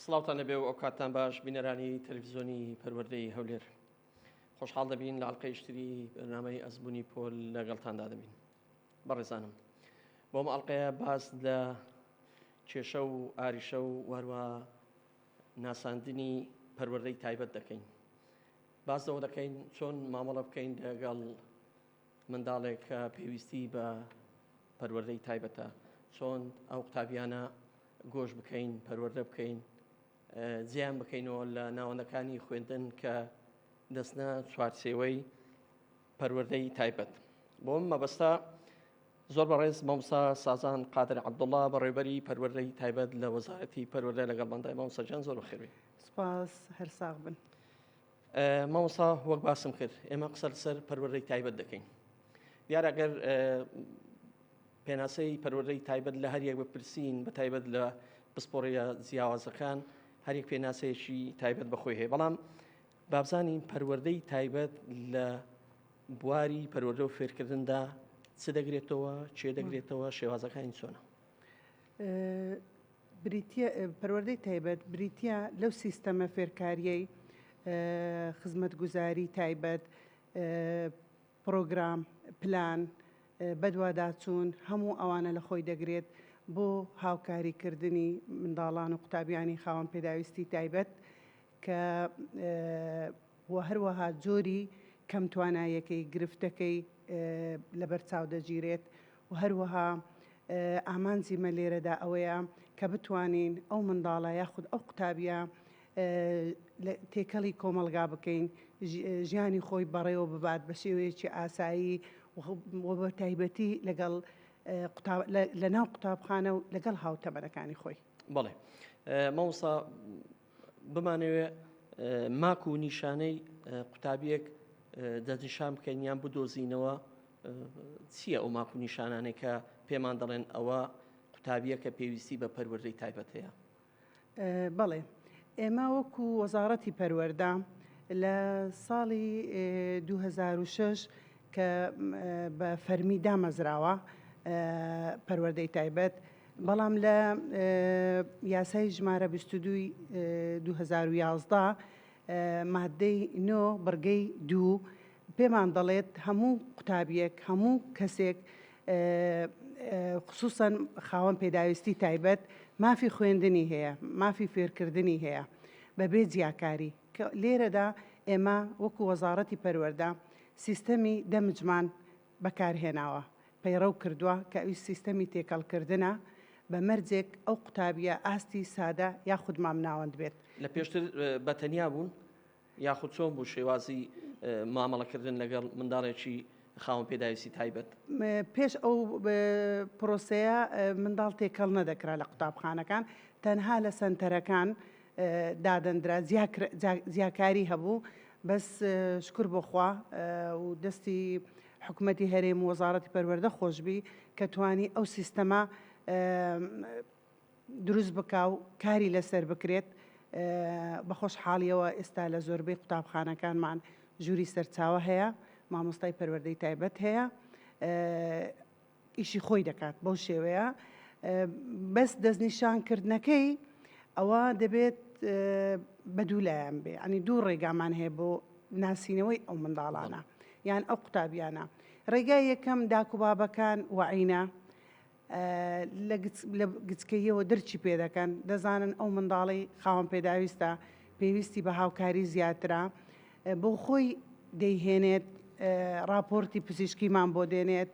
سڵاوتان لەبێ و ئەوکاتتان باش بینەرانی تەلەفزیۆنی پەروەردەی هەولێر خۆشحاڵ دەبین لە ئەڵلقەی شتری بەرنامەی ئەزمموی پۆل لەگەڵتاندا دەبین بەڕێزانم بۆم ئەڵلقەیە باس لە کێشە و ئاریشە و وەروە ناساندنی پەروەردەی تایبەت دەکەین باس لەوە دەکەین چۆن مامەڵە بکەین لەگەڵ منداڵێک کە پێویستی بە پەروەردەی تایبەتە، چۆن ئەو قوتابیانە گۆش بکەین، پەروەردە بکەین، جیان بکەینەوە لە ناوەندەکانی خوێندن کە دەستنە چوارچێوەی پەروەردەی تایبەت. بۆ مەبەستە زۆر بەڕێز مامۆستا سازان قادر عەبدوڵڵا بەڕێوبەری پەروەردەی تایبەت لە وەزارەتی پەروەردە لەگەڵماندای. مامۆستا گیان زۆر بەخێربێی. سپاس، هەر ساغ بن. مامۆستا وەک باسم کرد ئێمە قسە لەسەر پەروەردەی تایبەت دەکەین دیارە گەر پێناسەی پەروەردەی تایبەت لە هەر یەک بپرسین بە تایبەت لە پسپۆڕیە جیاوازەکان هەریەک پێناسەیەکی تایبەت بەخۆی هەیە بەڵام بابزانین پەروەردەی تایبەت لە بواری پەروەردە و فێرکردندا چ دەگرێتەوە چێ دەگرێتەوە شێوازەکانی چۆنە؟ بریتیە پەروەردەی تایبەت بریتیە لەو سیستەمە فێرکاریەی خزمەتگوزاری تایبەت، پڕۆگرام، پلان، بەدواداچوون هەموو ئەوانە لە خۆی دەگرێت بۆ هاوکاریکردنی منداڵان و قوتابیانی خاوەن پێداویستی تایبەت کە و هەروەها جۆری کەمتواناییەکەی، گرفتەکەی لەبەرچاو دەگیرێت و هەروەها ئامانجی مە لێرەدا ئەوەیە کە بتوانین ئەو منداڵە یاخود ئەو قوتابیە تێکەڵی کۆمەڵگا بکەین، ژیانی خۆی بەڕێوە ببات بە شێوەیەکی ئاسایی و بە تایبەتی لەگەڵ لەناو قوتابخانە و لەگەڵ هاوتەمەنەکانی خۆی. بەڵێ مامۆستا بمانەوێ ماک و نیشانەی قوتابیەک دەستنیشان بکەین یان بدۆزینەوە چییە ئەو ماک و نیشانانەی کە پێمان دەڵێن ئەوە قوتابیەکە پێویستی بە پەروەردەی تایبەت هەیە؟ بەڵێ ئێمە وەکو وەزاڕەتی پەروەردە لە ساڵی 2006 کە بە فەرمی دامەزراوە پەروەردەی تایبەت بەڵام لە یاسای ژمارە 22 2011 مادەی 9 بڕگەی دوو پێمان دەڵێت هەموو قوتابیەک هەموو کەسێک خصوصەن خاوەن پێداویستی تایبەت مافی خوێندنی هەیە مافی فێرکردنی هەیە بەبێ جیاکاری کە لێرەدا ئێمە وەکو وەزاڕەتی پەروەردە سیستەمی دەمجمان بەکارهێناوە پەیڕەو کردووە کە ئەویش سیستەمی تێکەڵکردنە بە مەرجێک ئەو قوتابیە ئاستی سادە یاخود مامناوەند بێت. لە پێشتر بە تەنیا بوون یاخود چۆن بوو شێوازی مامەڵەکردن لەگەڵ منداڵێکی خاوەن پێداویستی تایبەت؟ پێش ئەو پرۆسەیە منداڵ تێکەڵ نەدەکرا لە قوتابخانەکان، تەنها لە سەنتەرەکان دادەندرا، جیاکاری هەبوو، بەس شوکر بۆ خوا و دەستی حکومەتی هەرێم و وەزاڕەتی پەروەردە خۆشبی کە توانی ئەو سیستەمە دروست بکا و کاری لەسەر بکرێت، بە خۆشحاڵیەوە ئێستا لە زۆربەی قوتابخانەکانمان ژووری سەرچاوە هەیە، مامۆستای پەروەردەی تایبەت هەیە، ئیشی خۆی دەکات بەو شێوەیە، بەس دەستنیشانکردنەکەی ئەوە دەبێت بە دوو لایەن بێ، یانی دوو ڕێگامان هەیە بۆ ناسینەوەی ئەو منداڵانە یان ئەو قوتابیانە، ڕێگای یەکەم داک و بابەکان وەعینە لە گچکەییەوە درکی پێ دەکەن، دەزانن ئەو منداڵەی خاوەن پێداویستە پێویستی بە هاوکاری زیاترە، بۆ خۆی دەیهێنێت، ڕاپۆرتی پزیشکیمان بۆ دێنێت،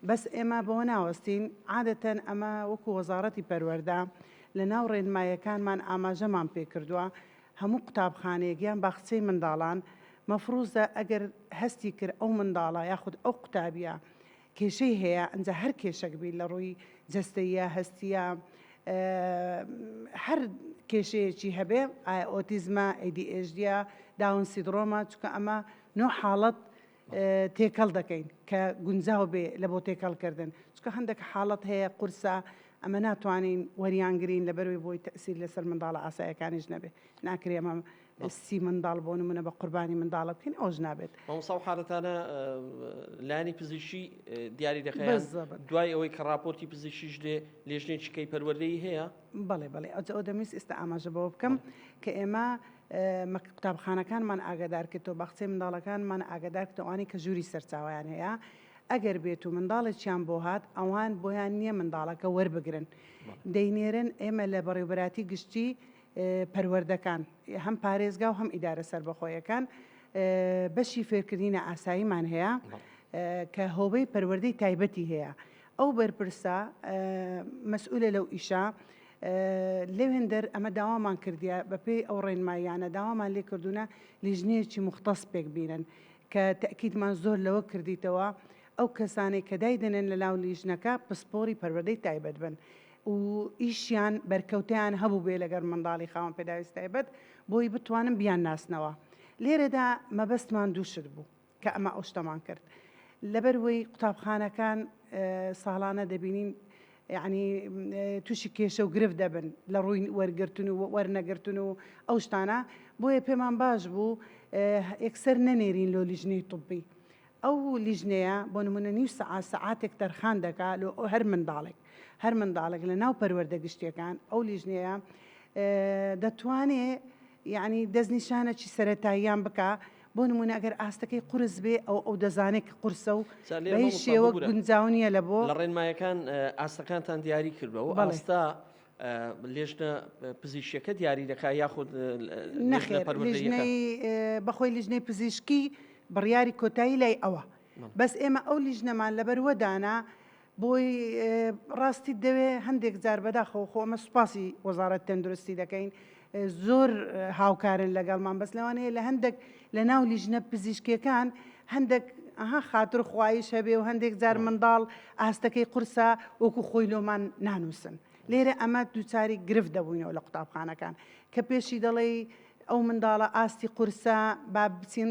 بەس ئێمە بەوە ناوەستین، عادەتەن ئەمە وەکو وەزاڕەتی پەروەردە لە ناو ڕێنماییەکانمان ئاماژەمان پێ کردووە، هەموو قوتابخانەیەک یان باخچەی منداڵان مەفروزە ئەگەر هەستی کرد ئەو منداڵە یاخود ئەو قوتابیە کێشەی هەیە ئەنجا هەر کێشەک بی لە ڕووی جەستەییە هەستیە هەر کێشەیەکی هەبێ ئایا ئۆتیزمە ADHD داون سیدرۆمە چونکە ئەمە نۆ حاڵەت تێکەڵ دەکەین کە گونجاو بێ لە بۆ تێکەڵکردن چونکە هەندێک حاڵەت هەیە قورسە ئەمە ناتوانین وەریانگرین لەبەروی بۆی تەسیر لەسەر منداڵە ئاسایەکانیش نەبێ ناکرێ ئەمە. سی منداڵ بۆ نمونە بە قوربانی منداڵە بکەین ئەوش نابێت. مامۆستا ئەو حالەتانە لایەنی پزیشکی دیاری دەکەن دوای ئەوەی کە راپۆرتی پزیشکیش دێ لێژنەیەکی کەی پەروەردەیی هەیە؟ بەڵێ بەڵێ ئەوجا ئەو دەمویست ئێستا ئاماژە بەوە بکەم کە ئێمە قوتابخانەکانمان ئاگادار کردەوە باخچەی منداڵەکانمان ئاگادار کردەوە ئەوانەی کە ژووری سەرچاوەیان هەیە ئەگەر بێت و منداڵێکیان بۆ هات ئەوان بۆیان نییە منداڵەکە وەربگرن دەینێرن ئێمە لە بەڕێوبەراتی گشتی پەروەردەکان هەم پارێزگا و هەم ئیدارە سەربەخۆیەکان بەشی فێرکردنی نائاساییمان هەیە کە هۆبەی پەروەردەی تایبەتی هەیە ئەو بەرپرسە مەسئولە لەو ئیشە لەوێندەر ئەمە داوامان کردیە بەپێی ئەو ڕێنماییانە داوامان لێ کردوونە لیژنەیەکی موختەس پێک بینن کە تەئکیدمان زۆر لەوە کردیتەوە ئەو کەسانەی کە دایدەنێن لە ناو لیژنەکە پسپۆری پەروەردەی تایبەت بن و ئیشیان بەرکەوتەیان هەبووبێ لەگەڵ منداڵی خاوەن پێداویست تایبەت بۆی بتوانن بیانناسنەوە. لێرەدا مەبەستمان دوو شت بوو کە ئەمە ئەو شتەمان کرد. لەبەروەی قوتابخانەکان ساڵانە دەبینین یعنی تووشی کێشە و گرفت دەبن لە ڕووی وەرگرتن و وەرنەگرتن و ئەو شتانە بۆیە پێمان باش بوو یەکسەر نەنێرین لۆ لیژنەی طبی ئەو لیژنەیە بۆ نمونە نیو سەعات سەعاتێک تەرخان دەکا لۆ هەر منداڵێک هەر منداڵێک لە ناو پەروەردە گشتیەکان ئەو لیژنەیە دەتوانێ یعنی دەستنیشانەکی سەرەتاییان بکا بۆ نمونە ئەگەر ئاستەکەی قورس بێ ئەو ئەو دەزانێت کە قورسە و بە هیچ شێوە گونجاو نییە لە بۆ لە ڕێنمایەکان ئاستەکانتان دیاری کردووە و ئاستا لیژنە پزیشکیەکە دیاری دەکات یاخود نەخێر لیژنەی بەخۆی لیژنەی پزیشکی بڕیاری کۆتایی لای ئەوە بەس ئێمە ئەو لیژنەمان لەبەروە دانا بۆی ڕاستیت دەوێ هەندێک جار بەداخەوە خۆ ئەمە سوپاسی وەزارەت تەندروستی دەکەین زۆر هاوکارن لەگەڵمان بەس لەوانەیە لە هەندێک لە ناو لیژنە پزیشکیەکان هەندێک ئەها خاتر خوایش هەبێ و هەندێک جار منداڵ ئاستەکەی قورسە وەکو خۆی لۆمان نانووسن لێرە ئەمە دووچاری گرفت دەبووینەوە لە قوتابخانەکان کە پێشی دەڵێی ئەو منداڵە ئاستی قورسە با بچین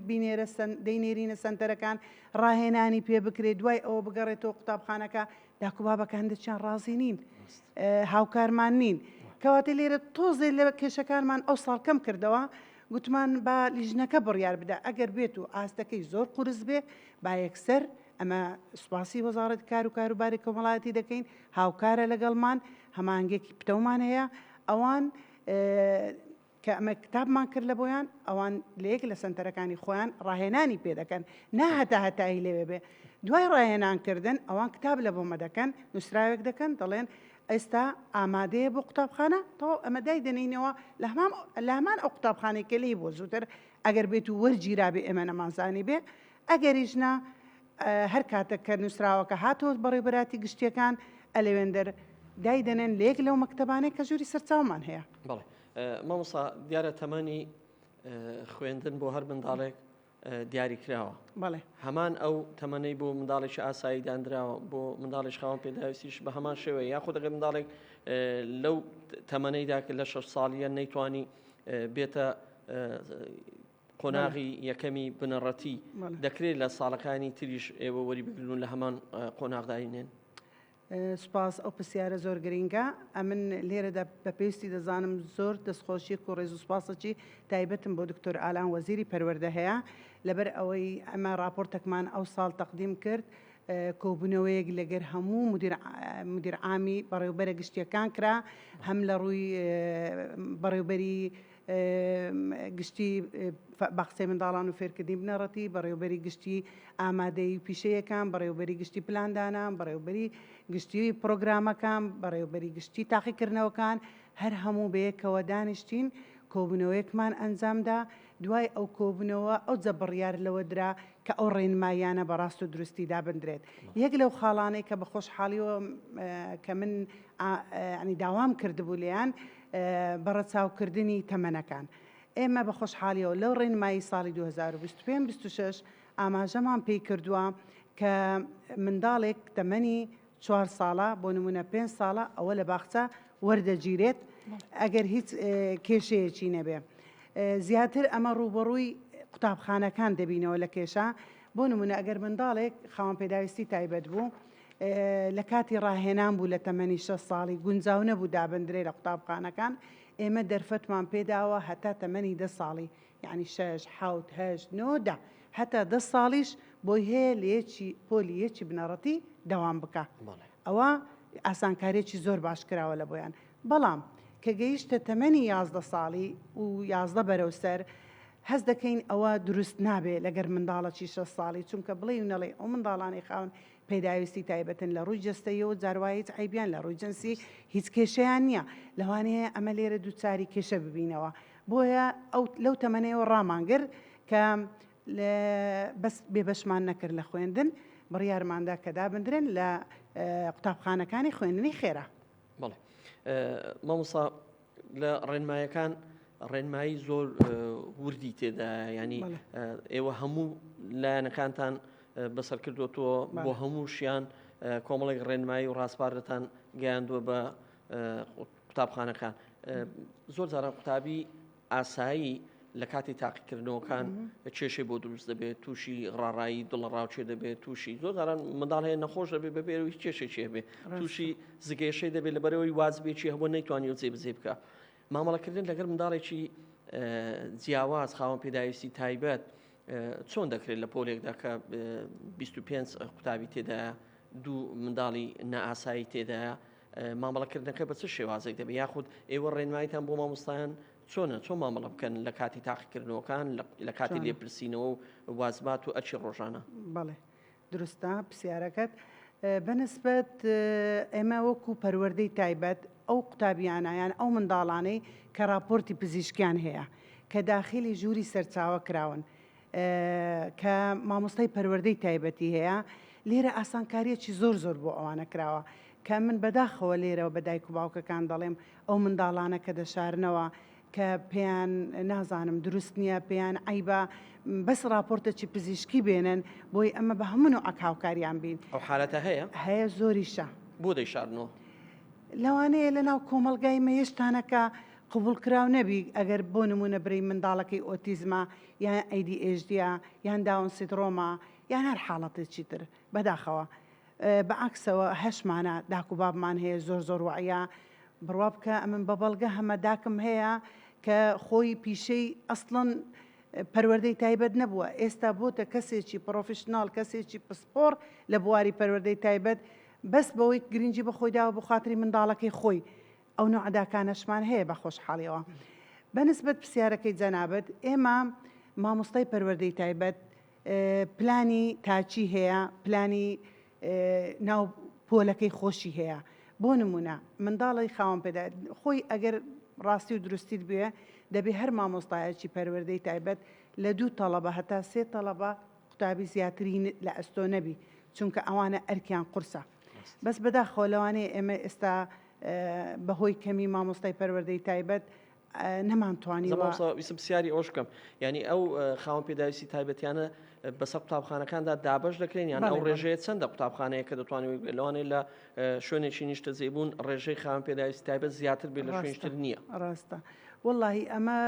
بینێرە دەینێرینە سەنتەرەکان ڕاهێنانی پێ بکرێت دوای ئەوە بگەڕێتەوە قوتابخانەکە داک و بابەکە هەندێکیان ڕازی نین هاوکارمان نین کەواتە لێرە تۆزێ لە کێشەکانمان ئەو ساڵ کەم کردەوە گوتمان با لیژنەکە بڕیار بدا ئەگەر بێت و ئاستەکەی زۆر قورس بێ با یەکسەر ئەمە سوپاسی وەزاڕەتی کار و کاروباری کۆمەڵایەتی دەکەین، هاوکارە لەگەڵمان، هەماهەنگیەکی پتەومان هەیە، ئەوان کە ئەمە کتابمان کرد لە بۆیان، ئەوان لە یەک لە سەنتەرەکانی خۆیان ڕاهێنانی پێ دەکەن، نا هەتا هەتایی لەوێ بێ. دوای ڕاهێنان کردن ئەوان کتاب لە بۆمە دەکەن، نووسراوێک دەکەن، دەڵێن ئێستا ئامادەیە بۆ قوتابخانە، تەواو ئەمە دایدەنێینەوە لە هەمان ئەو قوتابخانەی کە لێی بووە زووتر ئەگەر بێت و وەرگیرابێ ئێمە نەمانزانیبێ، ئەگەریش نا هەر کاتێک کە نووسراوەکە هاتەوە بەڕێوبەراتی گشتیەکان ئەلەوێندەر دایدەنێن لە یەک لەو مەکتەبانەی کە ژووری سەرچاومان هەیە. بەڵێ مامۆستا دیارە تەمەنی خوێندن بۆ هەر منداڵێک دیاری کراوە. بەڵێ. هەمان ئەو تەمەنەی بۆ منداڵێکی ئاسایی دانراوە بۆ منداڵێکی خاوەن پێداویستیش بە هەمان شێوەیە یاخود ئەگەر منداڵێک لەو تەمەنەیدا کە لە شەش ساڵیە نەیتوانی بێتە قۆناغی یەکەمی بنەڕەتی دەکرێت لە ساڵەکانی تریش ئێوە وەری بگرن و لە هەمان قۆناغدای نێن؟ سوپاس ئەو پرسیارە زۆر گرینگە ئەمن لێرەدا بە پێویستی دەزانم زۆر دەستخۆشیەک و ڕێز و سوپاسەکی تایبەتم بۆ دکتۆر ئالان وەزیری پەروەردە هەیە لەبەر ئەوەی ئەمە ڕاپۆرتەکمان ئەو ساڵ تەقدیم کرد کۆبوونەوەیەک لەگەر هەموو مدیر عامی بەڕێوبەرە گشتیەکان کرا هەم لە ڕووی بەڕێوبەری گشتی باخچەی منداڵان و فێرکردنی بنەڕەتی، بەڕێوەبەری گشتی ئامادەیی و پیشەیەکان، بەڕێوەبەری گشتی پلاندانان، بەڕێوەبەری گشتی پڕۆگرامەکان، بەڕێوەبەری گشتی تاقیکردنەوەکان، هەر هەموو بەیەکەوە دانیشتین، کۆبوونەوەیەکمان ئەنجامدا، دوای ئەو کۆبوونەوە ئەوجە بڕیار لەوە درا کە ئەو ڕێنماییانە بە ڕاست و دروستی دابندرێت. یەک لەو خاڵانەی کە بە خۆشحاڵیەوە کە من یانی داوام کردبوو لێیان، بە ڕەچاوکردنی تەمەنەکان. ئێمە بە خۆشحاڵیەوە لەو ڕێنمایی ساڵی 2025 26 ئاماژەمان پێی کردووە کە منداڵێک تەمەنی چوار ساڵە بۆ نمونە پێنج ساڵە ئەوە لە باخچە وەردەگیرێت ئەگەر هیچ کێشەیەکی نەبێ. زیاتر ئەمە ڕووبەڕووی قوتابخانەکان دەبینەوە لە کێشە بۆ نمونە ئەگەر منداڵێک خاوەن پێداویستی تایبەت بوو لە کاتی ڕاهێنان بوو لە تەمەنی شەش ساڵی گونجاو نەبوو دابندرێ لە قوتابخانەکان. ئێمە دەرفەتمان پێداوە هەتا تەمەنی دە ساڵی یانی شەش، حەوت، هەشت، نۆ، دە هەتا دە ساڵیش بۆی هەیە لە یەکی پۆلی یەکی بنەڕەتی دەوام بکا. ئەوە ئاسانکاریەکی زۆر باش کراوە لە بۆیان. بەڵام کە گەیشتە تەمەنی 11 ساڵی و 11 بەرەو سەر هەست دەکەین ئەوە دروست نابێ لەگەر منداڵەکی شەش ساڵی چونکە بڵێی و نەڵێی ئەو منداڵانەی خاوەن پێداویستی تایبەتن لە ڕووی جەستەییەوە جار وایە هیچ عەیبیان لە ڕووی جنسی هیچ کێشەیان نییە لەوانەیە ئەمە لێرە دووچاری کێشە ببینەوە بۆیە ئەو لەو تەمەنەیەوە ڕامان گرت کە بەس بێبەشمان نەکرد لە خوێندن بڕیارماندا کە دابندرێن لە قوتابخانەکانی خوێندنی خێرا. بەڵێ مامۆستا لە ڕێنمایەکان ڕێنمایی زۆر وردی تێدا ینی ئێوە هەموو لایەنەکانتان بەسەر کردوەوە بۆ هەمووشیان کۆمەڵێک ڕێنمایی و ڕاسپاردەتان گەیاندووە بە قوتابخانەکان زۆر جاران قوتابی ئاسایی لە کاتی تاقیکردنەوەکان کێشەی بۆ دروست دەبێت تووشی ڕاڕایی دڵەڕاوکێ دەبێت تووشی زۆر جاران منداڵ هەیە نەخۆش دەبێت بەبێ هیچ کێشێکی هەبێ تووشی زگێشەی دەبێت لەبەرەوەی وازبێکی هەبوو نەیتوانی و جێبەجێ بکە مامەڵەکردن لەگەڵ منداڵێکی جیاواز خاوەن پێداویستی تایبەت چۆن دەکرێت لە پۆلێکدا کە 25 قوتابی تێدایە دوو منداڵی نائاسایی تێدایە مامەڵەکردنەکە بە چ شێوازێک دەبێت یاخود ئێوە ڕێنمایتان بۆ مامۆستایان چۆنە چۆن مامەڵە بکەن لە کاتی تاقیکردنەوەکان لە کاتی لێپرسینەوە و وازبات و ئەرکی ڕۆژانە؟ بەڵێ دروستە پرسیارەکەت بەنسبەت ئێمە وەکو پەروەردەی تایبەت ئەو قوتابیانە یان ئەو منداڵانەی کە راپۆرتی پزیشکیان هەیە کە داخلی ژووری سەرچاوە کراون کە مامۆستای پەروەردەی تایبەتی هەیە لێرە ئاسانکاریەکی زۆر زۆر بۆ ئەوانە کراوە کە من بەداخەوە لێرەوە بە دایک و باوکەکان دەڵێم ئەو منداڵانە کە دەشارنەوە کە پێیان نازانم دروست نییە پێیان عەیبە بەس ڕاپۆرتەکی پزیشکی بێنن بۆی ئەمە بە هەموو نوعەک هاوکاریان بین. ئەو حالەتە هەیە؟ هەیە زۆریشە. بۆ دەیشارنەوە؟ لەوانەیە لەناو کۆمەڵگای مە هێشتانەکە قبوڵکراو نەبی ئەگەر بۆ نمونە برێی منداڵەکەی ئۆتیزمە یان ADHD ە یان داون سیدرۆمە یان هەر حاڵەتێکی تر بەداخەوە بە عەکسەوە هەشمانە داک و بابمان هەیە زۆر زۆر وەعیە بڕوا بکە ئەمن بە بەڵگە هەمە داکم هەیە کە خۆی پیشەی ئەسڵەن پەروەردەی تایبەت نەبووە ئێستا بۆتە کەسێکی professional کەسێکی پسپۆڕ لە بواری پەروەردەی تایبەت بەس بەوەی گرنگی بە خۆی داوە بۆ خاتری منداڵەکەی خۆی ئەو نوعە داکانەشمان هەیە بە خۆشحاڵیەوە. بە نسبەت پرسیارەکەی جەنابت ئێمە مامۆستای پەروەردەی تایبەت پلانی تاکی هەیە پلانی ناو پۆلەکەی خۆشی هەیە بۆ نمونە منداڵی خاوەن پێدا خۆی ئەگەر ڕاستی و دروستیت بوێ دەبێ هەر مامۆستایەکی پەروەردەی تایبەت لە دوو تەڵەبە هەتا سێ تەڵەبە قوتابی زیاتری لە ئەستۆ نەبی چونکە ئەوانە ئەرکیان قورسە بەس بەداخەوە لەوانەیە ئێمە ئێستا بەهۆی کەمی مامۆستای پەروەردەی تایبەت نەمانتوانیوە. مامۆستا ویستم پرسیاری ئەوەش بکەم یانی ئەو خاوەن پێداویستی تایبەتیانە بەسەر قوتابخانەکاندا دابەش دەکرێن یان ئەو ڕێژەیە چەندە قوتابخانەیە کە دەتوانێت لەوانەیە لە شوێنێکی نیشتەجێبوون ڕێژەی خاوەن پێداویستی تایبەت زیاتر بێت لە شوێنی تر نییە. ڕاستە وەڵاهی ئەمە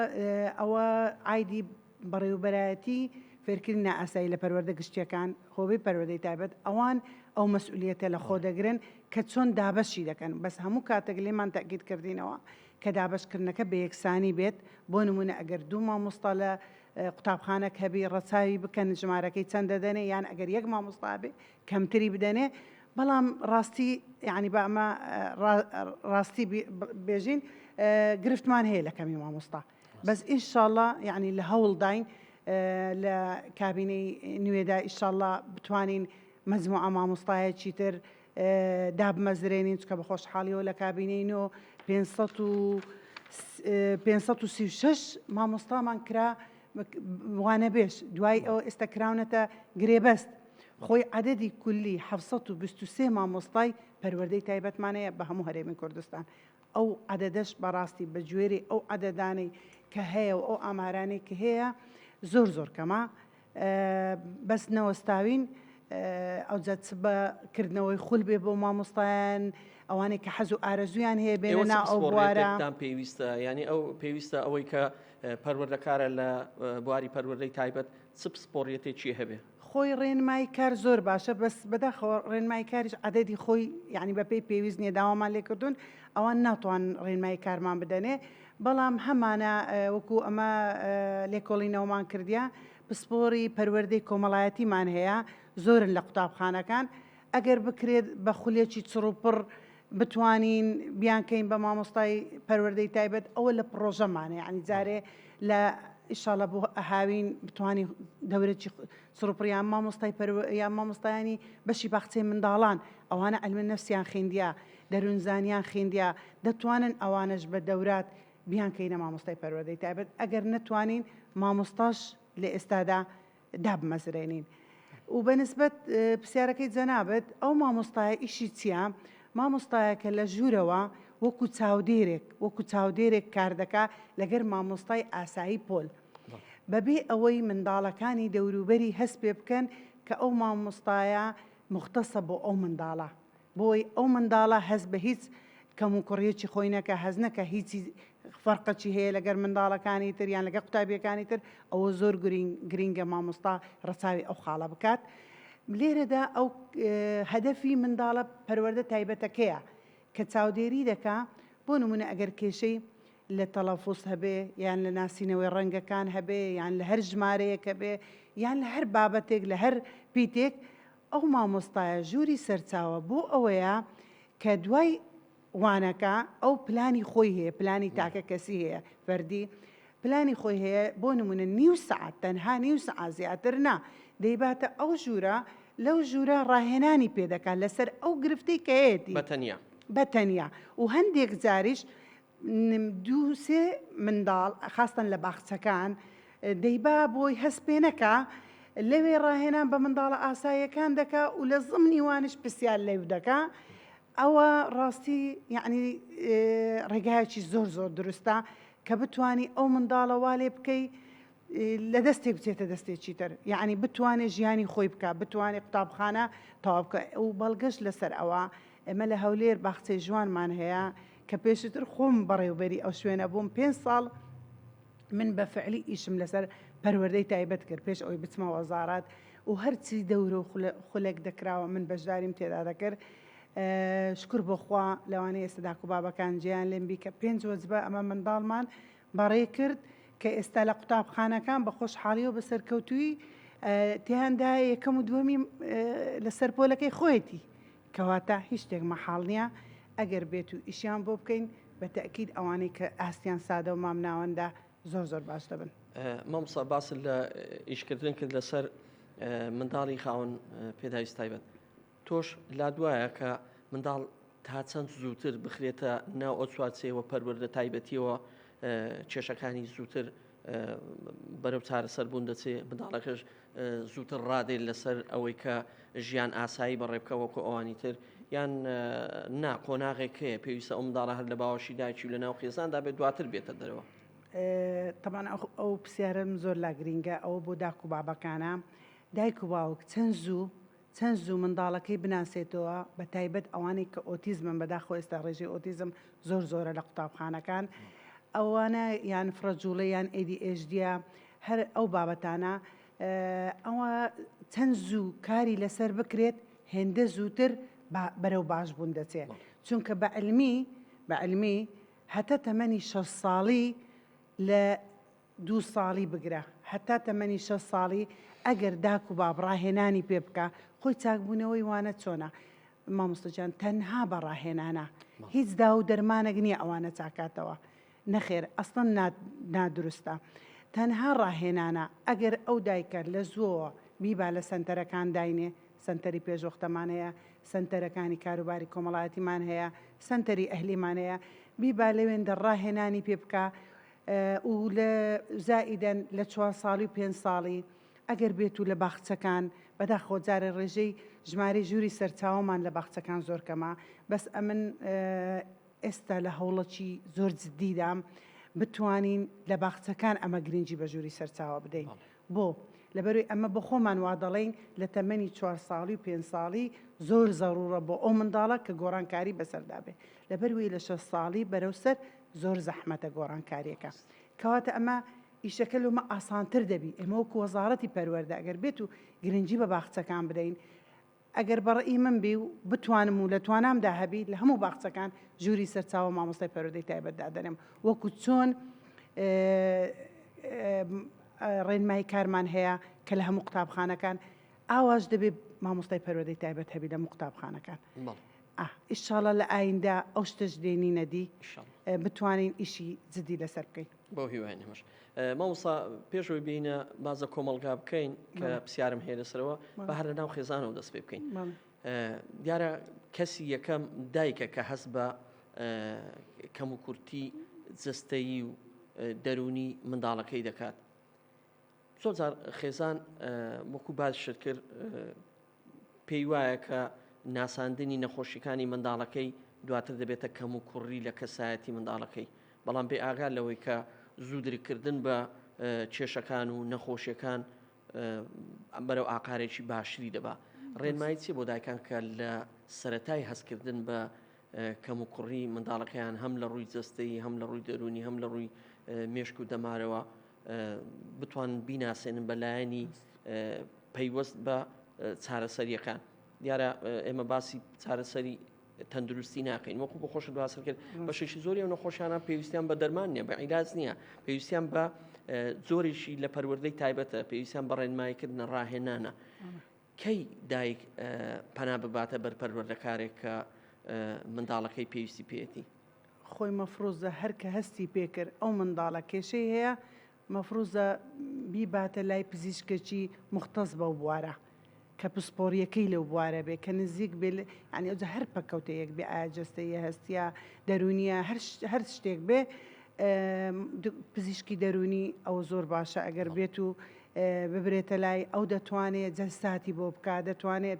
ئەوە ئایدی بەڕێوەبەرایەتی فێرکردنی نائاسایی لە پەروەردە گشتییەکان، هۆبەی پەروەردەی تایبەت، ئەوان ئەو مەسئولیەتە لە خۆ دەگرن کە چۆن دابەشی دەکەن، بەس هەموو کاتێک لێمان تەئکید کردینەوە کە دابەشکردنەکە بە یەکسانی بێت، بۆ نموونە ئەگەر دوو مامۆستا لە قوتابخانەک هەبی ڕەچاوی بکەن ژمارەکەی چەند دەدەنێ یان ئەگەر یەک مامۆستا هەبێ کەمتری بدەنێ، بەڵام ڕاستی یانی با ئەمە ڕاستی بێژین گرفتمان هەیە لە کەمی مامۆستا. بەس ئینشاڵا یەعنی لە هەوڵداین لە کابینەی نوێدا ئیشاڵا بتوانین مەجموعە مامۆستایەکی تر دابمەزرێنین چکە بە خۆشحاڵیەوە لە کابینەی نۆ 536 مامۆستامان کرا وانەبێژ دوای ئەوە ئێستا کراونەتە گرێبەست خۆی عەدەدی کولی 723 مامۆستای پەروەردەی تایبەتمان هەیە بە هەموو هەرێمی کوردستان ئەو عەدەدەش بەڕاستی بە گوێرەی ئەو عەدەدانەی کە هەیە و ئەو ئامارانەی کە هەیە زۆر زۆر کەمە بەس نەوەستاوین ئەوجا چ بە کردنەوەی خول بێ بۆ مامۆستایان ئەوانەی کە حەز و ئارەزویان هەیە بێنە نا ئەو بوارە پێویستە ینی ئەو پێویستە ئەوەی کە پەروەردەکارە لە بواری پەروەردەی تایبەت چ پسپۆڕیەتێکی هەبێ؟ خۆی ڕێنمایی کار زۆر باشە بەس بەداخەوە ڕێنمایی کاریش عەدەدی خۆی یانی بەپێی پێویست نیە داوامان لێکردوون ئەوان ناتوانن ڕێنمایی کارمان بدەنێ. بەڵام هەمانە وەکو ئەمە لێکۆڵینەوەمان کردیە پسپۆری پەروەردەی کۆمەڵایەتیمان هەیە زۆرن لە قوتابخانەکان ئەگەر بکرێت بە خولێکی چڕوپڕ بتوانین بیانکەین بە مامۆستای پەروەردەی تایبەت ئەوە لە پڕۆژەمانە یعنی جارێ لە ئیشاڵە بۆ هاوین بتوانین دەورێکی چڕوپڕ یان مامۆستای یان مامۆستایانی بەشی باخچەی منداڵان ئەوانە علم نفسیان خوێندیە دەروونزانیان خوێندیە دەتوانن ئەوانەش بە دەورات بیانکەینە مامۆستای پەروەردەی تایبەت ئەگەر نەتوانین مامۆستاش لە ئێستادا دابمەزرێنین. و بە نسبەت پرسیارەکەی جەنابت ئەو مامۆستایە ئیشی چییە؟ مامۆستایەکە لە ژوورەوە وەکو چاودێرێک وەکو چاودێرێک کار دەکا لەگەر مامۆستای ئاسایی پۆل بەبێ ئەوەی منداڵەکانی دەوروبەری هەست پێ بکەن کە ئەو مامۆستایە موختەسە بۆ ئەو منداڵە بۆی ئەو منداڵە هەست بە هیچ کەموکوڕیەکی خۆی نەکا، هەست نەکا هیچی فەرقەکی هەیە لەگەر منداڵەکانی تر یان لەگەر قوتابیەکانی تر، ئەوە زۆر گرینگە مامۆستا ڕەچاوی ئەو خاڵە بکات. لێرەدا ئەو هەدەفی منداڵە پەروەردە تایبەتەکەیە کە چاودێری دەکا، بۆ نمونە ئەگەر کێشەی لە تەڵەفوز هەبێ یان لە ناسینەوەی ڕەنگەکان هەبێ یان لە هەر ژمارەیەک هەبێ یان لە هەر بابەتێک لە هەر پیتێک ئەو مامۆستایە ژووری سەرچاوە بۆ ئەوەیە کە دوای وانەکە ئەو پلانی خۆی هەیە پلانی تاکە کەسی هەیە فەردی پلانی خۆی هەیە بۆ نمونە نیو سەعات تەنها نیو سەعات زیاتر نا دەیباتە ئەو ژوورە لەو ژوورە ڕاهێنانی پێ دەکات لەسەر ئەو گرفتەی کە هەیەتی بە تەنیا بە تەنیا و هەندێک جاریش دوو سێ منداڵ خاستەن لە باخچەکان دەیبا بۆی هەست پێ نەکا لەوێ ڕاهێنان بە منداڵە ئاساییەکان دەکا و لە زمنی وانش پرسیار لەو دەکا ئەوە ڕاستی یعنی ڕێگایەکی زۆر زۆر دروستە کە بتانی ئەو منداڵە وا لێ بکەی لە دەستێک بچێتە دەستێکی تر یعنی بتوانێ ژیانی خۆی بکە بتوانێ قوتابخانە تەواو بکە و بەڵگەش لەسەر ئەوە ئێمە لە هەولێر باخچەی ژوانمان هەیە کە پێشتر خۆم بەڕێوبەری ئەو شوێنە بووم پێنج ساڵ من بە فعلی ئیشم لەسەر پەروەردەی تایبەت کرد پێش ئەوەی بچمە وەزارات و هەرچی دەورە و خولێک دەکراوە من بەشداریم تێدا دەکرد شکر بۆ خوا لەوانەیە ئێستا داک و بابەکان جێیان لێم بی کە پێنج وەجبە ئەمە منداڵمان بەڕێ کرد کە ئێستا لە قوتابخانەکان بە خۆشحاڵی و بە سەرکەوتووی تیاندا یەکەم و دووەمی لەسەر پۆلەکەی خۆیەتی کەواتە هیچ شتێک مەحاڵ نیە ئەگەر بێت و ئیشیان بۆ بکەین بە تەئکید ئەوانەی کە ئاستیان سادە و مامناوەندە زۆر زۆر باش دەبن. مامۆستا باست لە ئیشکردن کرد لەسەر منداڵی خاوەن پێداویست تایبەت تۆش لات وایە کە منداڵ تا چەند زووتر بخرێتە ناو ئەو چوارچێوە پەروەردە تایبەتیەوە کێشەکانی زووتر بەرەو چارەسەر بوون دەچێ منداڵەکەش زووتر ڕادێت لەسەر ئەوەی کە ژیان ئاسایی بەڕێ بکە وەکو ئەوانی تر یان نا قۆناغێک هەیە پێویستە ئەو منداڵە هەر لە باوەشی دایکی و لە ناو خێزاندا بێت دواتر بێتە دەرەوە. تەبعەن ئەو پرسیارەم زۆر لا گرینگە ئەوە بۆ داک و بابەکانە دایک و باوک چەند زوو چەند زوو منداڵەکەی بناسێتەوە بە تایبەت ئەوانەی کە ئۆتیزمن بەداخەوە ئێستا ڕێژەی ئۆتیزم زۆر زۆرە لە قوتابخانەکان ئەوانە یان فرەجوڵە یان ADHD یە هەر ئەو بابەتانە ئەوە چەند زوو کاری لەسەر بکرێت هێندە زووتر بەرەو باش بوون دەچێت چونکە بە علمی بە علمی هەتا تەمەنی شەش ساڵی لە دوو ساڵی بگرە هەتا تەمەنی شەش ساڵی ئەگەر داک و باب ڕاهێنانی پێ بکا خۆی چاکبوونەوەی وانە چۆنە مامۆستا جان تەنها بە ڕاهێنانە هیچ داو و دەرمانێک نییە ئەوانە چاکاتەوە نەخێر ئەسڵەن نادروستە تەنها ڕاهێنانە ئەگەر ئەو دایکە لە زووەوە بیبا لە سەنتەرەکان داینێ سەنتەری پێشوەختەمان هەیە سەنتەرەکانی کاروباری کۆمەڵایەتیمان هەیە سەنتەری ئەهلیمان هەیە بیبا لەوێندە ڕاهێنانی پێ بکا و لە زائیدەن لە چوار ساڵی و پێنج ساڵی ئەگەر بێت و لە باخچەکان بەداخەوە جارێ ڕێژەی ژمارەی ژووری سەرچاوەمان لە باخچەکان زۆر کەمە بەس ئەمن ئێستا لە هەوڵەکی زۆر جدیدام بتوانین لە باخچەکان ئەمە گرنگی بە ژووری سەرچاوە بدەین بۆ؟ لەبەروی ئەمە بۆ خۆمان وا دەڵێین لە تەمەنی چوار ساڵی و پێنج ساڵی زۆر زەڕوڕە بۆ ئەو منداڵە کە گۆڕانکاری بەسەردا بێ لەبەروی لە شەش ساڵی بەرەو سەر زۆر زەحمەتە گۆڕانکاریەکە کەواتە ئەمە ئیشەکە لۆمە ئاسانتر دەبی ئێمە وەکو وەزاڕەتی پەروەردە ئەگەر بێت و گرنگی بە باخچەکان بدەین. ئەگەر بە ڕەئی من بی و بتوانم و لە توانامدا هەبی لە هەموو باخچەکان ژووری سەرچاوە مامۆستای پەروەردەی تایبەت دادەنێم وەکو چۆن ڕێنمایی کارمان هەیە کە لە هەموو قوتابخانەکان ئاواش دەبێ مامۆستای پەروەردەی تایبەت هەبی لە هەموو قوتابخانەکان ئیشاڵە لە ئایندە ئەو شتەش دێنینە دی بتوانین ئیشی جدی لەسەر بکەین. بەو هیوایەین ئێمەش. مامۆستا پێش ئەوەی بێینە باس لە کۆمەڵگا بکەین کە پرسیارم هەیە لەسەرەوە بە هەر لە ناو خێزانەوە دەست پێ بکەین. دیارە کەسی یەکەم دایکە کە هەست بە کەم و کورتی جەستەیی و دەروونی منداڵەکەی دەکات. زۆر جار خێزان وەکو باسشت کرد پێی وایە کە ناساندنی نەخۆشیەکانی منداڵەکەی دواتر دەبێتە کەم و کوڕی لە کەسایەتی منداڵەکەی بەڵام بێ ئاگا لەوەی کە زوو درککردن بە کێشەکان و نەخۆشیەکان بەرەو ئاقارێکی باشتری دەبا. ڕێنمایی چیە بۆ دایکان کە لە سەرەتای هەستکردن بە کەموکوڕی منداڵەکەیان هەم لە ڕووی جەستەیی هەم لە ڕووی دەروونی هەم لە ڕووی مێشک و دەمارەوە بتوان بیناسێنن بە لایەنی پەیوەست بە چارەسەریەکان دیارە ئێمە باسی چارەسەری تەندروستی ناکەین وەکو بۆ خۆشت باس کرد بەشێکی زۆری ئەو نەخۆشیانە پێویستیان بە دەرمان نییە بە عیلاج نییە پێویستیان بە جۆرێکی لە پەروەردەی تایبەتە پێویستیان بە ڕێنماییکردنە ڕاهێنانە کەی دایک پەنا بباتە بەر پەروەردەکارێک کە منداڵەکەی پێویستی پێیەتی؟ خۆی مەفروزە هەر کە هەستی پێکرد ئەو منداڵە کێشەی هەیە مەفروزە بیباتە لای پزیشکێکی موختەس بەو بوارە کە پسپۆریەکەی لەو بوارە بێ کە نزیک بێ یانی ئەوجا هەر پەککەوتەیەک بێ ئایا جەستەییە هەستیە دەروونیە هەر هەر شتێک بێ پزیشکی دەروونی ئەوە زۆر باشە ئەگەر بێت و ببرێتە لای ئەو دەتوانێت جەلساتی بۆ بکات دەتوانێت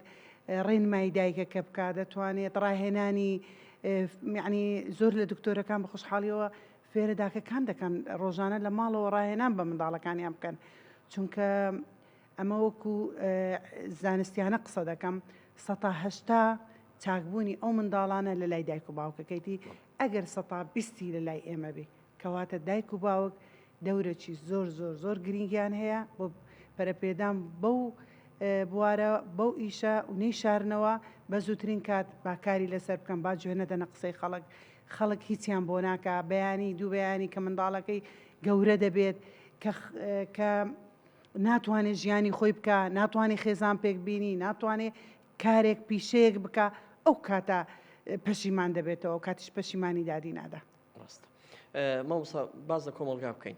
ڕێنمایی دایکەکە بکات دەتوانێت ڕاهێنانی یعنی زۆر لە دکتۆرەکان بە خۆشحاڵیەوە فێرە داکەکان دەکەن ڕۆژانە لە ماڵەوە ڕاهێنان بە منداڵەکانیان بکەن چونکە ئەمە وەکو زانستیانە قسە دەکەم سەتا هەشتا چاکبوونی ئەو منداڵانە لە لای دایک و باوکەکەیتی ئەگەر سەتا بیستی لە لای ئێمە بی کەواتە دایک و باوک دەورەکی زۆر زۆر زۆر گرینگیان هەیە بۆ پەرەپێدان بەو بوارە بەو ئیشە و نەیشارنەوە بە زووترین کات با کاری لەسەر بکەن با گوێ نەدەنە قسەی خەڵک خەڵک هیچیان بۆ ناکا بەیانی دوو بەیانی کە منداڵەکەی گەورە دەبێت کە کە ناتوانێت ژیانی خۆی بکا ناتوانێت خێزان پێک بینی ناتوانێت کارێک پیشەیەک بکا ئەو کاتە پەشیمان دەبێتەوە کاتیش پەشیمانی دادی نادا. ڕاستە مامۆستا باس لە کۆمەڵگا بکەین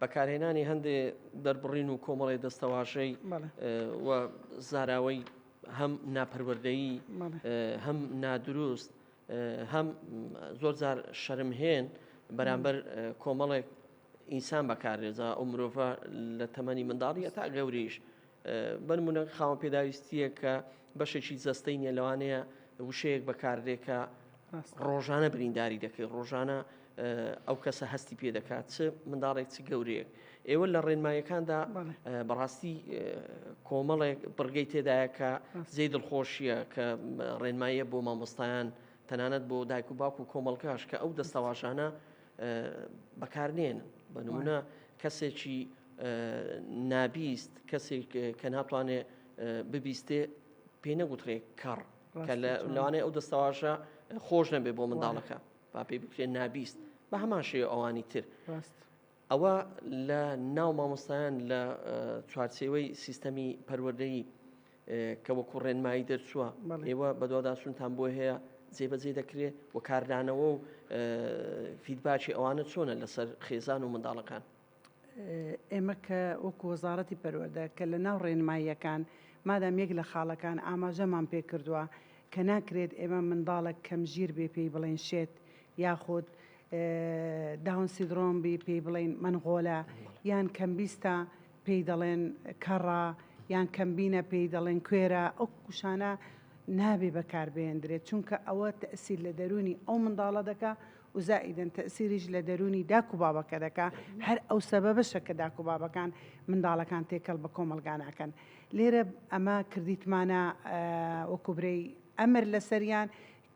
بەکارهێنانی هەندێ دەربڕین و کۆمەڵی دەستەواژەی و زاراوەی هەم ناپەروەردەیی هەم نادروست هەم زۆر جار شەرمهێن بەرامبەر کۆمەڵێک ئینسان بەکارێزا ئەو مرۆڤە لە تەمەنی منداڵی تا گەوریش بەنمونە خاوەن پێداویستیە کە بەشێکی جەستەی نیە لەوانەیە وشەیەک بەکاردێ کە ڕۆژانە برینداری دەکەی ڕۆژانە ئەو کەسە هەستی پێ دەکات چ منداڵێک چ گەورەیەک ئێوە لە ڕێنمایەکاندا بەڕاستی کۆمەڵێک بڕگەی تێدایە کە جێی دڵخۆشیە کە ڕێنماییە بۆ مامۆستایان تەنانەت بۆ دایک و باوک و کۆمەڵگاش کە ئەو دەستەواژانە بەکارنێن بە نمونە کەسێکی نابیست کەسێک کە ناتوانێ ببیستێ پێی نەگوترێ کەڕ کە لەوانەیە ئەو دەستەواژە خۆش نەبێ بۆ منداڵەکە با پێی بکرێت نابیست بە هەمان شێوە ئەوانی تر ئەوە لە ناو مامۆستایان لە چوارچێوەی سیستەمی پەروەردەیی کە وەکو ڕێنمایی دەرچووە ئێوە بەدواداچوونتان بۆ هەیە جێبەجێ دەکرێت و کاردانەوە و فیدباکی ئەوانە چۆنە لەسەر خێزان و منداڵەکان؟ ئێمە کە وەکو وەزاڕەتی پەروەردە کە لە ناو ڕێنماییەکان مادام یەک لە خاڵەکان ئاماژەمان پێ کردووە کە ناکرێت ئێمە منداڵێک کەم ژیر بێ پێی بڵێین شێت یاخود داون سیدرۆم بی پێی بڵێین مەنغۆلە یان کەمبیستە پێی دەڵێن کەڕە یان کەمبینە پێی دەڵێن کوێرە ئەو وشانە نابێ بەکار بهێندرێت چونکە ئەوە تەئسیر لە دەروونی ئەو منداڵە دەکا و زائیدەن تەئسیریش لە دەروونی داک و بابەکە دەکا هەر ئەو سەبەبەشە کە داک و بابەکان منداڵەکان تێکەڵ بە کۆمەڵگا ناکەن لێرە ئەمە کردیتمانە وەکو برێی ئەمر لەسەریان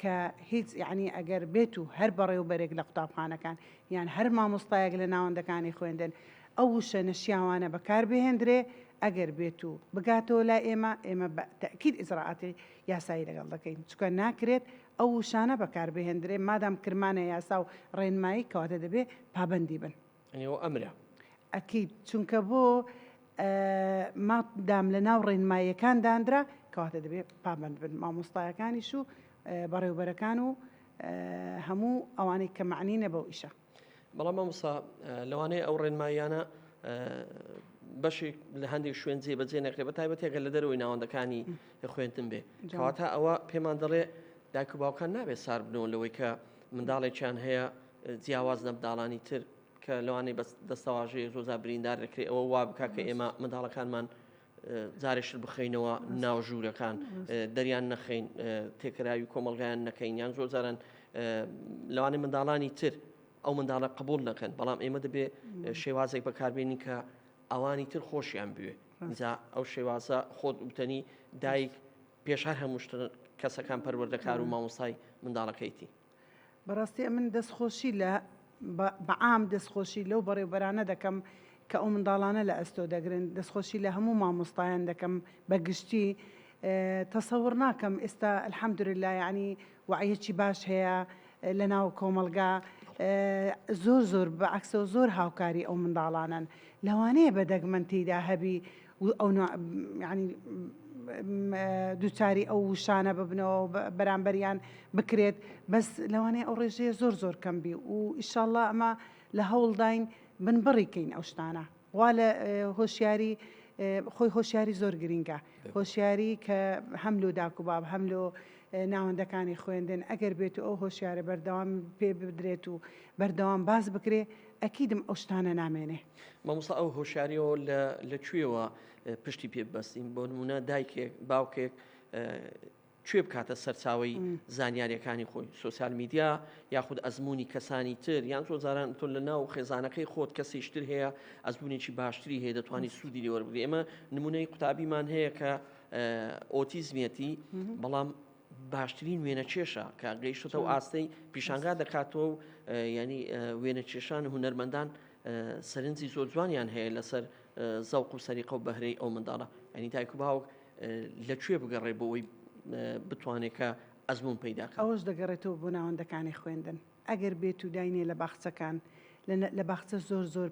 کە هیچ یەعنی ئەگەر بێت و هەر بەڕێوبەرێک لە قوتابخانەکان یان هەر مامۆستایەک لە ناوەندەکانی خوێندن ئەو وشە نەشیاوانە بەکار بهێندرێ. ئەگەر بێت و بگاتەوە لای ئێمە، ئێمە بە تەئکید ئیجرائاتی یاسایی لەگەڵ دەکەین، چونکە ناکرێت ئەو وشانە بەکار بهێندرێ، مادام کرمانە یاسا و ڕێنمایی کەواتە دەبێ پابەندی بن. یانی ئەوە ئەمرە. ئەکید، چونکە بۆ مادام لە ناو ڕێنماییەکان دانرا کەواتە دەبێ پابەند بن مامۆستایەکانیش و بەڕێوبەرەکان و هەموو ئەوانەی کە مەعنینە بەو ئیشە. بەڵام مامۆستا لەوانەیە ئەو ڕێنماییانە بەشێک لە هەندێک شوێن جێ بەجێ نەکرێت بە تایبەتی ئەگەر لە دەرەوەی ناوەندەکانی خوێندن بێ کەواتە ئەوە پێمان دەڵێ دایک و باوکان نابێت سار بنەوە لەوەی کە منداڵێکیان هەیە جیاواز لە منداڵانی تر کە لەوانەیە بەس دەستەواژەیە زۆزا بریندار دەکرێت ئەوە وا بکە کە ئێمە منداڵەکانمان جارێشتر بخەینەوە ناو ژوورەکان دەریان نەخەین تێکراوی کۆمەلگایان نەکەین یان زۆر جاران لەوانەیە منداڵانی تر ئەو منداڵە قبول نەکەن بەڵام ئێمە دەبێ شێوازێک بەکاربێنین کە ئەوانی تر خۆشیان بوێ جا ئەو شێوازە خۆت وتەنی دایک پێش هەر هەموو کەسەکان پەروەردەکار و مامۆستای منداڵەکەیتی. بەڕاستی ئەمن دەستخۆشی لە بە عام دەستخۆشی لەو بەڕێوبەرانە دەکەم کە ئەو منداڵانە لە ئەستۆ دەگرن، دەستخۆشی لە هەموو مامۆستایان دەکەم بە گشتی، تەسەوڕ ناکەم ئێستا الحمدللە یانی وەعیەکی باش هەیە لە ناو کۆمەڵگا زۆر زۆر بە عەکسەوە زۆر هاوکاری ئەو منداڵانەن لەوانەیە بە دەگمەن تێیدا هەبی و ئەو یانی دووچاری ئەو وشانە ببنەوە بەرامبەریان بکرێت بەس لەوانەیە ئەو ڕێژەیە زۆر زۆر کەم بی و ئیشاڵڵا ئەمە لە هەوڵداین بنبڕی کەین ئەو شتانە وا لە هۆشیاری خۆی هۆشیاری زۆر گرینگە هۆشیاری کە هەم لۆ داک و باب هەم لۆ ناوەندەکانی خوێندن ئەگەر بێت و ئەو هۆشیارە بەردەوام پێ بدرێت و بەردەوام باس بکرێ ئەکیدم ئەو شتانە نامێنێ. مامۆستا ئەو هۆشیاریەوە لە لە کوێوە پشتی پێ ببەستین بۆ نمونە دایکێک باوکێک کوێ بکاتە سەرچاوەی زانیاریەکانی خۆی سۆسیال میدیا یاخود ئەزمموی کەسانی تر یان زۆر جاران تۆ لە ناو خێزانەکەی خۆت کەسیشتر هەیە ئەزمونێکی باشتری هەیە دەتوانانی سوودی لێوەربگری ئێمە نمونەی قوتابیمان هەیە کە ئۆتیزمیەتی بەڵام باشترین وێنەکێشە کە گەیشتەوە ئاستەی پیشانگا دەکاتەوە و ینی وێنەکێشان هونەرمەندان سەرنجی زۆر جوانیان هەیە لەسەر زەوق و سەریقە و بەهرەی ئەو منداڵە ئەنی دایک و باوک لە کوێ بگەڕێ بۆ ئەوەی بتوانێت کە ئەزموون پەیدا کات؟ ئەوەش دەگەڕێتەوە بۆ ناوەندەکانی خوێندن ئەگەر بێت و داینێ لە باخچەکان لە باخچە زۆر زۆر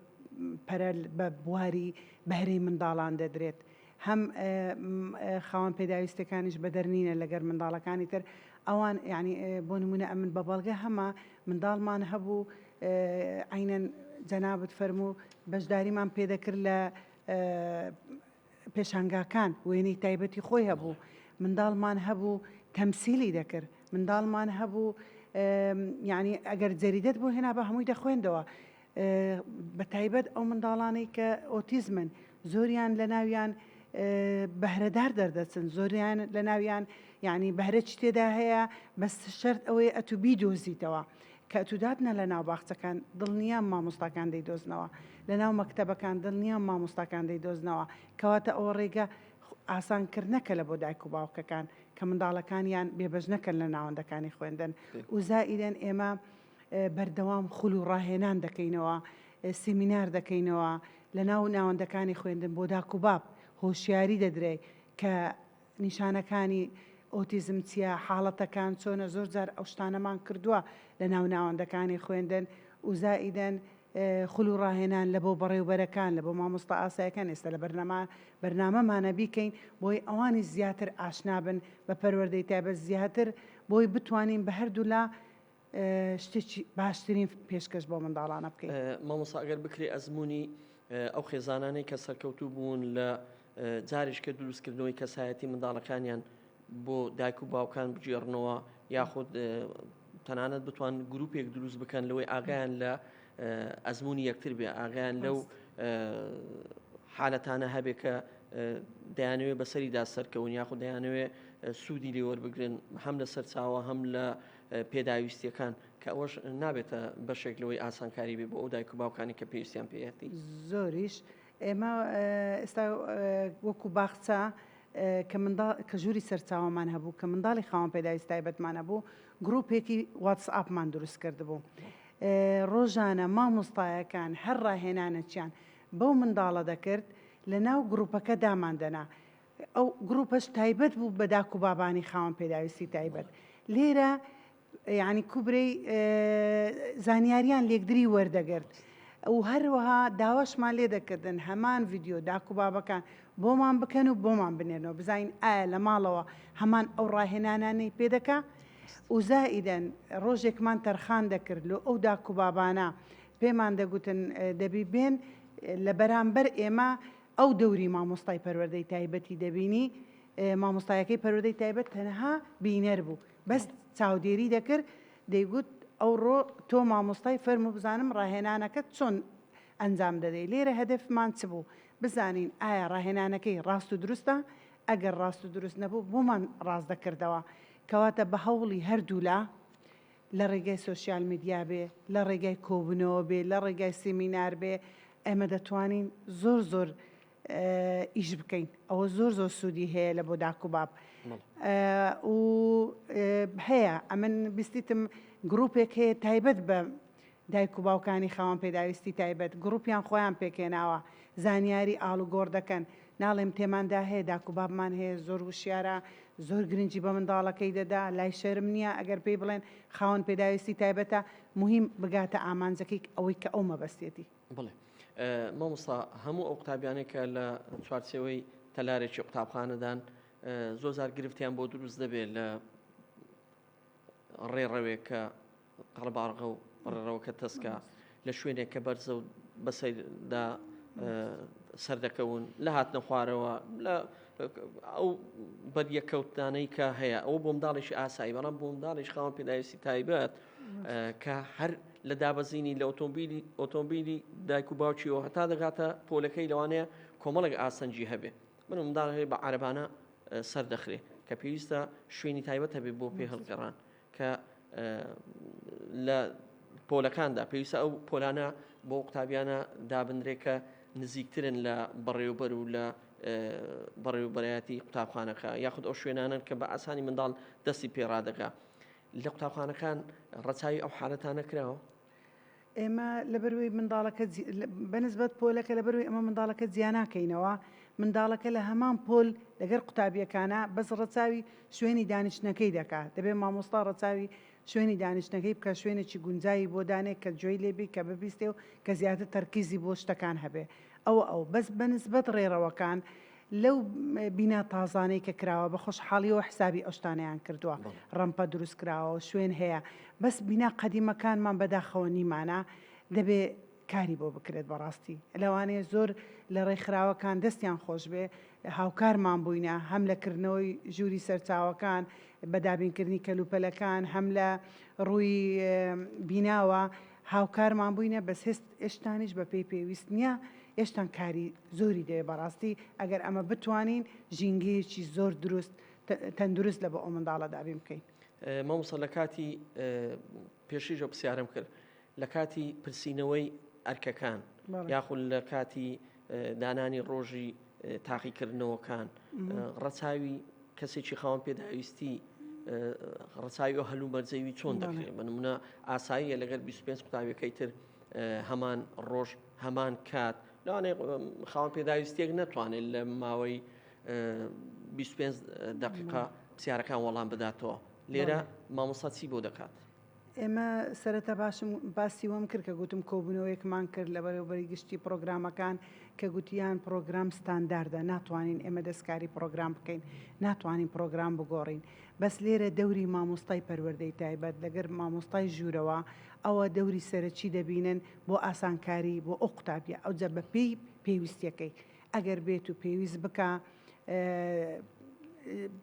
پەرە بە بواری بەهرەی منداڵان دەدرێت هەم خاوەن پێداویستەکانیش بەدەر نینە لەگەر منداڵەکانی تر ئەوان یعنی بۆ نمونە ئەمن بە بەڵگە هەمە منداڵمان هەبوو عینەن جەنابت فەرموو بەشداریمان پێدەکرد لە پێشانگاکان وێنەی تایبەتی خۆی هەبوو، منداڵمان هەبوو تەمسیلی دەکرد، منداڵمان هەبوو یعنی ئەگەر جەریدەت بۆ هێنابا هەمووی دەخوێندەوە. بە تایبەت ئەو منداڵانەی کە ئۆتیزمن زۆریان لە ناویان بەهرەدار دەردەچن، زۆریان لە ناویان یعنی بەهرەی تێدا هەیە بەس شەرت ئەوەیە ئەتوو بیدۆزیتەوە. کە ئەتوو داتنە لە ناو باخچەکان دڵنیام مامۆستاکان دەیدۆزنەوە لە ناو مەکتەبەکان دڵنیام مامۆستاکان دەیدۆزنەوە کەواتە ئەوە ڕێگە ئاسان کردنەکە لە بۆ دایک و باوکەکان کە منداڵەکانیان بێبەش نەکەن لە ناوەندەکانی خوێندن و زائیدەن ئێمە بەردەوام خول و ڕاهێنان دەکەینەوە سیمینار دەکەینەوە لە ناو ناوەندەکانی خوێندن بۆ داک و باب هۆشیاری دەدرێ کە نیشانەکانی ئۆتیزم چیە، حاڵەتەکان چۆنە، زۆر جار ئەو شتانەمان کردووە لە ناو ناوەندەکانی خوێندن و زائیدەن خول و ڕاهێنان لە بۆ بەڕێوبەرەکان لە بۆ مامۆستا ئاسایەکان ئێستا لە بەرنامە بەرنامەمانە بیکەین بۆی ئەوانیش زیاتر ئاشنا بن بە پەروەردەی تایبەت زیاتر بۆی بتوانین بە هەردوولا شتێکی باشترین پێشکەش بۆ منداڵانە بکەین. مامۆستا ئەگەر بکرێ ئەزموونی ئەو خێزانانەی کە سەرکەوتوو بوون لە جارێکە دروستکردنەوەی کەسایەتی منداڵەکانیان بۆ دایک و باوکان بگێڕنەوە یاخود تەنانەت بتوان گروپێک دروست بکەن لەوەی ئاگایان لە ئەزمموی یەکتر بێ ئاگایان لەو حالەتانە هەبێ کە دەیانەوێ بەسەریدا سەرکەون یاخود دەیانەوێ سوودی لێوەربگرن هەم لە سەرچاوە هەم لە پێداویستیەکان کە ئەوەش نابێتە بەشێک لەوەی ئاسانکاری بێ بۆ ئەو دایک و باوکانی کە پێویستیان پێیەتی. زۆریش ئێمە ئێستا وەکو باخچە کە منداڵ کە ژووری سەرچاوەمان هەبوو کە منداڵی خاوەن پێداویست تایبەتمان هەبوو گروپێکی واتسئاپمان دروست کردبوو ڕۆژانە مامۆستایەکان هەر ڕاهێنانەکیان بەو منداڵە دەکرد. لە ناو گروپەکە دامان دەنا ئەو گروپەش تایبەت بوو بە داک و بابانی خاوەن پێداویستی تایبەت لێرە یانی کوبرەی زانیاریان لێکدری وەردەگرت و هەروەها داواشمان لێ دەکردن هەمان ڤیدیۆ داک و بابەکان بۆمان بکەن و بۆمان بنێرنەوە بزانین ئایا لە ماڵەوە هەمان ئەو ڕاهێنانانەی پێ دەکا و زائیدەن ڕۆژێکمان تەرخان دەکرد لۆ ئەو داک و بابانە پێمان دەگوتن دەبی بێن لە بەرامبەر ئێمە ئەو دەوری مامۆستای پەروەردەی تایبەتی دەبینی مامۆستایەکەی پەروەردەی تایبەت تەنها بینەر بوو بەس چاودێری دەکرد دەیگوت ئەوڕۆ تۆ مامۆستای فەرموو بزانم ڕاهێنانەکەت چۆن ئەنجام دەدەی لێرە هەدەفمان چ بوو بزانین ئایا ڕاهێنانەکەی ڕاست و دروستە ئەگەر ڕاست و دروست نەبوو بۆمان ڕاست دەکردەوە کەواتە بە هەوڵی هەردوولا لە ڕێگای سۆشیال میدیا بێ لە ڕێگای کۆبوونەوە بێ لە ڕێگای سیمینار بێ ئێمە دەتوانین زۆر زۆر ئیش بکەین ئەوە زۆر زۆر سوودی هەیە لە بۆ داک و باب و هەیە ئەمن بیستیتم گروپێک هەیە تایبەت بە دایک و باوکانی خاوەن پێداویستی تایبەت گروپیان خۆیان پێکێناوە زانیاری ئاڵوگۆڕ دەکەن ناڵێم تێماندا هەیە داک و بابمان هەیە زۆر وشیارە زۆر گرنگی بە منداڵەکەی دەدا لای شەرم نییە ئەگەر پێی بڵێن خاوەن پێداویستی تایبەتە مهم بگاتە ئامانجەکەی ئەوەی کە ئەو مەبەستێتی. بەڵێ مامۆستا هەموو ئەو قوتابیانەی کە لە چوارچێوەی تەلارێکی قوتابخانەدان زۆر جار گرفتیان بۆ دروست دەبێت لە ڕێڕەوێک کە قەڵباڕغە و ڕێڕەوەکە تەسکە لە شوێنێک کە بەرزە و بەسەردا سەردەکەون لە هاتنە خوارەوە لە ئەو بەریەکەوتانەی کە هەیە ئەو بۆ منداڵێکی ئاسایی بەڵام بۆ منداڵێکی خاوەن پێداویستی تایبەت کە هەر لە دابەزینی لە ئۆتۆمبیلی ئۆتۆمبیلی دایک و باوکیەوە هەتا دەگاتە پۆلەکەی لەوانەیە کۆمەڵێک ئاسەنگی هەبێ من منداڵ هەیە بە عەرەبانە سەر دەخرێ کە پێویستە شوێنی تایبەت هەبێ بۆ پێ هەڵگەڕان کە لە پۆلەکاندا پێویستە ئەو پۆلانە بۆ قوتابیانە دابنرێ کە نزیکترن لە بەڕێوبەر و لە بەڕێوبەرایەتی قوتابخانەکە یاخود ئەو شوێنانن کە بە ئاسانی منداڵ دەستی پێڕادەگا لە قوتابخانەکان ڕەچاوی ئەو حالەتانە کراوە؟ ئێمە لەبەروەی منداڵەکە بەنسبەت پۆلەکە لەبەروەی ئەمە منداڵەکە جیاناکەینەوە منداڵەکە لە هەمان پۆل لەگەر قوتابیەکانە بەس ڕەچاوی شوێنی دانیشتنەکەی دەکا دەبێت مامۆستا ڕەچاوی شوێنی دانیشتنەکەی بکە شوێنێکی گونجاوی بۆ دانێ کە گوێی لێ بی کە ببیستێ و کە زیاتر تەرکیزی بۆ شتەکان هەبێ ئەوە ئەو بەس بەنسبەت ڕێڕەوەکان لەو بینا تازانەی کە کراوە بە خۆشحاڵیەوە حسابی ئەو شتانەیان کردووە ڕەمپە دروست کراوە شوێن هەیە بەس بینا قەدیمەکانمان بەداخەوە نیمانە دەبێ کاری بۆ بکرێت بەڕاستی لەوانەیە زۆر لە ڕێکخراوەکان دەستیان خۆش بێ هاوکارمان بووینە هەم لە کردنەوەی ژووری سەرچاوەکان بە دابینکردنی کەلوپەلەکان هەم لە ڕووی بیناوە هاوکارمان بووینە بەس هێست ئێشتانیش بە پێی پێویست نییە ئێشتان کاری زۆری دەوێ بەڕاستی ئەگەر ئەمە بتوانین ژینگەیەکی زۆر دروست تەندروست لە بۆ ئەو منداڵە دابین بکەین. مامۆستا لە کاتی پێشیش ئەو پرسیارەم کرد لە کاتی پرسینەوەی ئەرکەکان یاخود لە کاتی دانانی ڕۆژی تاقیکردنەوەکان ڕەچاوی کەسێکی خاوەن پێداویستی ڕەچاوی ئەو هەلومەرجەوی چۆن دەکرێت بە نمونە ئاساییە لەگەر 25 قوتابیەکەی تر هەمان ڕۆژ هەمان کات لەوانەیە خاوەن پێداویستیەک نەتوانێت لە ماوەی 25 دقیقە پرسیارەکان وەڵام بداتەوە لێرە مامۆستا چی بۆ دەکات؟ ئێمە سەرەتا باشم باسی وەم کرد کە گوتم کۆبوونەوەیەکمان کرد لە بەرێوبەری گشتی پرۆگرامەکان کە گوتیان پرۆگرام ستانداردە ناتوانین ئێمە دەستکاری پرۆگرام بکەین ناتوانین پرۆگرام بگۆڕین بەس لێرە دەوری مامۆستای پەروەردەی تایبەت لەگەر مامۆستای ژوورەوە ئەوە دەوری سەرەکی دەبینن بۆ ئاسانکاری بۆ ئەو قوتابیە ئەوجا بە پێی پێویستیەکەی ئەگەر بێت و پێویست بکا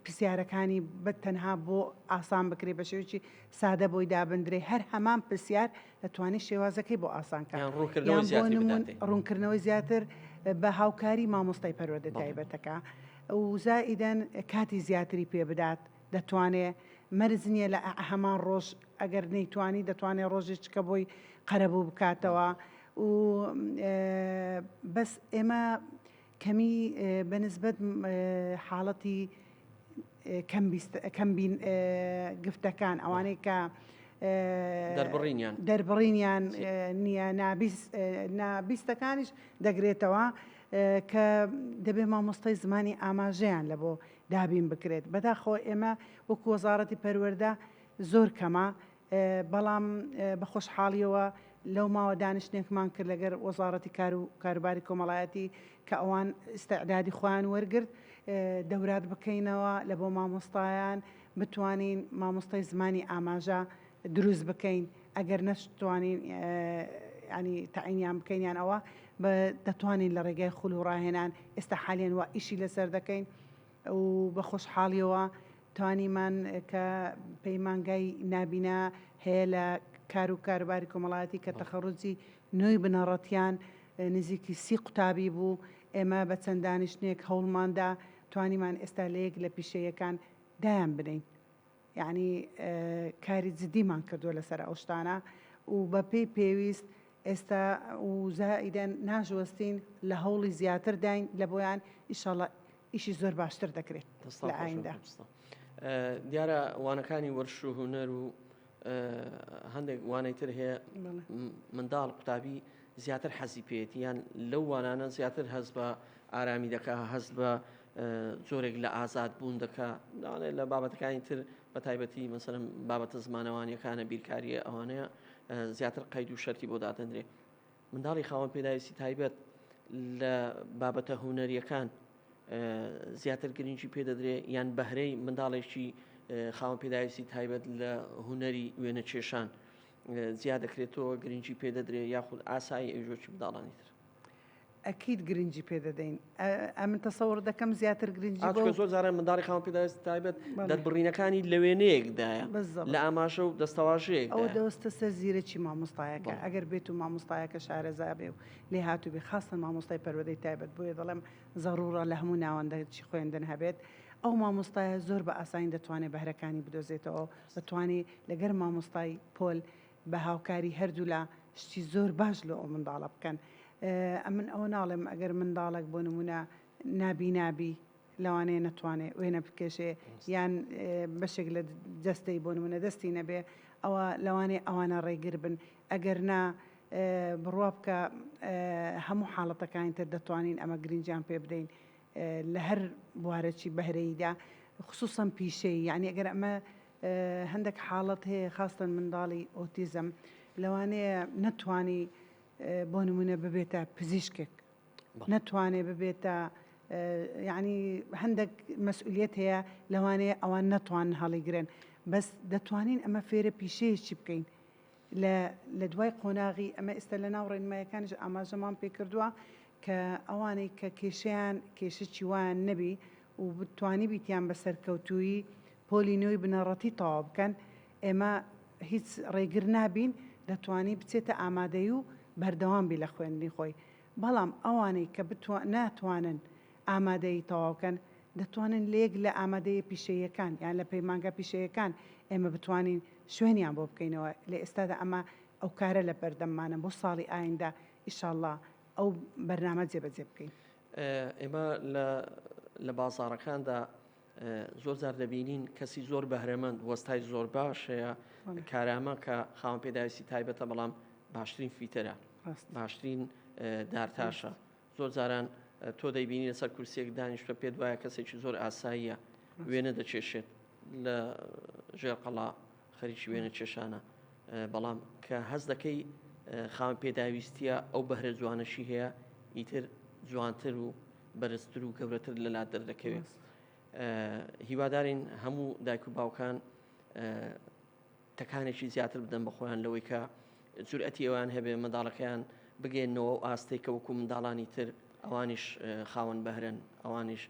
پرسیارەکانی بە تەنها بۆ ئاسان بکرێ بە شێوەیەکی سادە بۆی دابندرێ هەر هەمان پرسیار دەتوانێت شێوازەکەی بۆ ئاسان کات یان ڕوونکردنەوەی یان بۆ زیاتری نموون بداتێ. ڕوونکردنەوەی زیاتر بە هاوکاری مامۆستای پەروەردە بەڵێ. تایبەتەکە و زائیدەن کاتی زیاتری پێ بدات دەتوانێ مەرج نییە لە هەمان ڕۆژ ئەگەر نەیتوانی دەتوانێ ڕۆژێ چکە بۆی قەرەبوو بکاتەوە و بەس ئێمە کەمی بە نسبەت حاڵەتی کەم بیست کەم بین گفتەکان ئەوانەی کە دەربڕینیان دەربڕینیان نییە نابیست نابیستەکانیش دەگرێتەوە. کە دەبێ مامۆستای زمانی ئاماژەیان لە بۆ دابین بکرێت. بەداخەوە ئێمە وەکو وەزاڕەتی پەروەردە زۆر کەمە، بەڵام بە خۆشحاڵیەوە لەو ماوە دانیشتنێکمان کرد لەگەر وەزاڕەتی کار و کاروباری کۆمەڵایەتی کە ئەوان ئیستعدادی خۆیان وەرگرت دەورات بکەینەوە لە بۆ مامۆستایان بتوانین مامۆستای زمانی ئاماژە دروست بکەین ئەگەر نەشتوانین ینی تەعینیان بکەین یان ئەوە دەتوانین لە ڕێگای خول و ڕاهێنان ئێستا حالیان وا ئیشی لەسەر دەکەین و بە خۆشحاڵیەوە توانیمان کە پەیمانگای نابینا هەیە لە کار و کاروباری کۆمەڵایەتی کە تەخەڕوجی نۆی بنەڕەتیان نزیکی سی قوتابی بوو ئێمە بە چەند دانیشتنێک هەوڵماندا توانیمان ئێستا لە یەک لە پیشەیەکان دایان بنێین یەعنی کاری جدیمان کردووە لەسەر ئەو شتانە و بە پێی پێویست ئێستا و زائیدەن ناشوەستین لە هەوڵی زیاتر داین لە بۆیان ئیشەڵا ئیشی زۆر باشتر دەکرێت لە ئایندە. دیارە وانەکانی وەرش و هونەر و هەندێک وانەی تر هەیە منداڵ قوتابی زیاتر حەزی پێێتی یان لەو وانانە زیاتر هەست بە ئارامی دەکا هەست بە جۆرێک لە ئازاد بوون دەکا لەوانەیە لە بابەتەکانی تر بە تایبەتی مەسەلەن بابەتە زمانەوانیەکانە بیرکاریە ئەوانەیە زیاتر قەید و شەرتی بۆ دادەنرێ منداڵی خاوەن پێداویستی تایبەت لە بابەتە هونەریەکان زیاتر گرنگی پێدەدرێ یان بەهرەی منداڵێکی خاوەن پێداویستی تایبەت لە هونەری وێنە کێشان جیا دەکرێتەوە گرنگی پێدەدرێ یاخود ئاسایی ئەوژۆکی منداڵانی تر. ئەکید گرنگی پێ دەدەین ئەمن تەسەوڕ دەکەم زیاتر گرنگی بۆ زۆر جاران منداڵی خاوەن پێداویستی تایبەت دەربڕینەکانی لە وێنەیەکدایە لە ئاماژە و دەستەواژەیەک ئەوە دەوەستە سەر زیرەکی مامۆستایەکە ئەگەر بێت و مامۆستایەکە شارەزا بێ و لێهاتوو بێ خاستەن مامۆستای پەروەردەی تایبەت بۆیە دەڵێم زەڕوڕە لە هەموو ناوەندەکی خوێندن هەبێت ئەو مامۆستایە زۆر بە ئاسانی دەتوانێت بەهرەکانی بدۆزێتەوە دەتوانێت لەگەر مامۆستای پۆل بە هاوکاری هەردوولا شتی زۆر باش لۆ ئەو منداڵە بکەن ئەمن ئەوە ناڵێم ئەگەر منداڵێک بۆ نمونە نابینا بی لەوانەیە نەتوانێ وێنە بکێشێ یان بەشێک لە جەستەی بۆ نمونە دەستی نەبێ ئەوە لەوانەیە ئەوانە ڕێگر بن ئەگەر نا بڕوا بکە هەموو حاڵەتەکانی تر دەتوانین ئەمە گرنگیان پێ بدەین لە هەر بوارەکی بەهرەییدا خصوصا پیشەیی یعنی ئەگەر ئەمە هەندێک حاڵەت هەیە خاستەن منداڵی ئۆتیزم لەوانەیە نەتوانی بۆ نمونە ببێتە پزیشکێک نەتوانێ ببێتە یعنی هەندێک مەسئولیت هەیە لەوانەیە ئەوان نەتوان هەڵیگرن بەس دەتوانین ئەمە فێرە پیشەیەکی بکەین لە لە دوای قۆناغی ئەمە ئێستا لە ناو ڕێنمایەکانیش ئاماژەمان پێ کردووە کە ئەوانەی کە کێشەیان کێشەکی وایان نەبی و توانیبیتیان بە سەرکەوتوویی پۆلی نۆی بنەڕەتی تەواو بکەن ئێمە هیچ ڕێگر نابین دەتوانی بچێتە ئامادەیی و بەردەوام بی لە خوێندنی خۆی بەڵام ئەوانەی کە ناتوانن ئامادەیی تەواو کەن دەتوانن لە یەک لە ئامادەیە پیشەییەکان یان لە پەیمانگا پیشەیەکان ئێمە بتوانین شوێنیان بۆ بکەینەوە لە ئێستادا ئەمە ئەو کارە لە بەردەممانە بۆ ساڵی ئایندە ئیشاڵڵا ئەو بەرنامە جێبەجێ بکەین. ئێمە لە لە بازاڕەکاندا زۆر جار دەبینین کەسی زۆر بەهرەمەند وەستای زۆر باش هەیە کارامە کە خاوەن پێداویستی تایبەتە بەڵام باشترین فیتەرە باشترین دارتاشە زۆر جاران تۆ دەیبینی لەسەر کورسیەک دانیشتوە پێت وایە کەسێکی زۆر ئاساییە وێنە دەکێشێت لە ژێر قەڵا خەریکی وێنە کێشانە بەڵام کە هەست دەکەی خاوەن پێداویستیە ئەو بەهرە جوانەشی هەیە ئیتر جوانتر و بەرزتر و گەورەتر لەلا دەردەکەوێت هیوادارین هەموو دایک و باوکان تەکانێکی زیاتر بدەن بە خۆیان لەوەی کە جورئەتی ئەویان هەبێ منداڵەکەیان بگەێنەوە و ئاستێک کە وەکو منداڵانی تر ئەوانیش خاوەن بەهرن ئەوانیش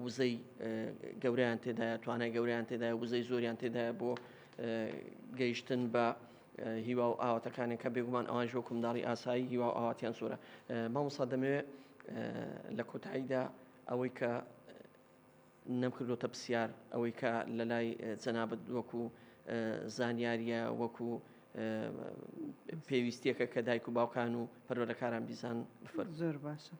وزەی گەوریان تێدایە توانای گەوریان تێدایە وزەی زۆریان تێدایە بۆ گەیشتن بە هیوا و ئاواتەکانی کە بێگومان ئەوان وەکو منداڵی ئاسایی هیوا و ئاواتیان زۆرە مامۆستا دەمەوێت لە کۆتاییدا ئەوەی کە نەمکردۆتە پرسیار ئەوەی کە لە لای جەنابت وەکو زانیاریە وەکو پێویستیەکە کە دایک و باوکان و پەروەردەکاران بیزان بفەرموو. زۆر باشە